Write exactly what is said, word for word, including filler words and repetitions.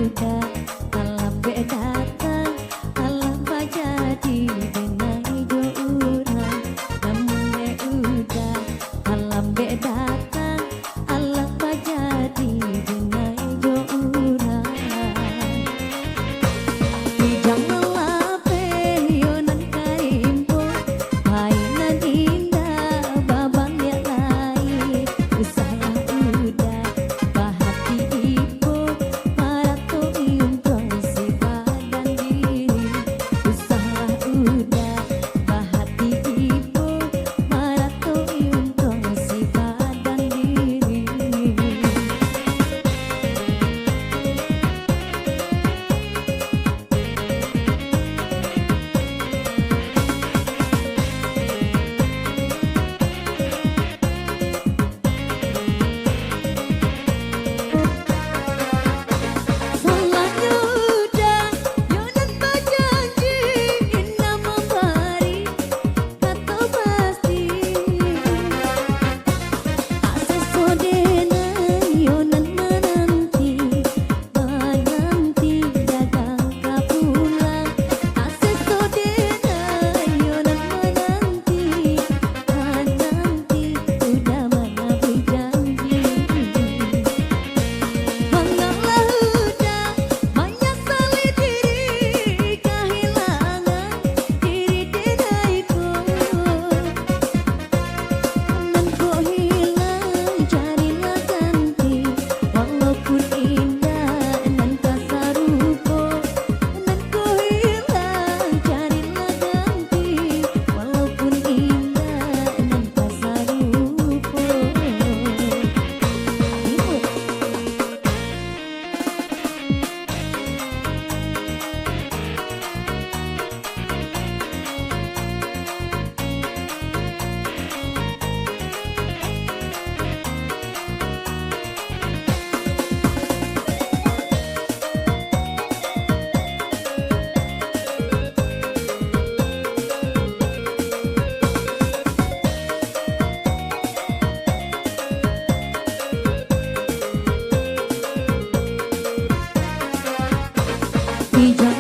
Uda, talambek datang, alah bajadi dinai jo urang. Namun dek Uda, talambek datang, alah bajadi dinai jo urang. Jangan lapeh yo nan ka impo, pai nan indak babaliak lai. Usahlah Uda bahati ibo, marato untuang si badan diri. Usahlah Uda bahati ibo, marato untuang si badan diri. Salahnyo Uda, yo nan bajanji, indak mambari kato pasti. Tak seso denai yo nan mananti, mananti dagang ka pulang. Tak seso denai yo nan mananti, mananti Uda manabuih janji. Manggalah Uda manyasali diri kahilangan diri denai ko. Nan kok hilang, carilah ganti, walaupun indak nan ka sarupo. Nan kok hilang, carilah ganti, walaupun indak nan ka sarupo. Ijak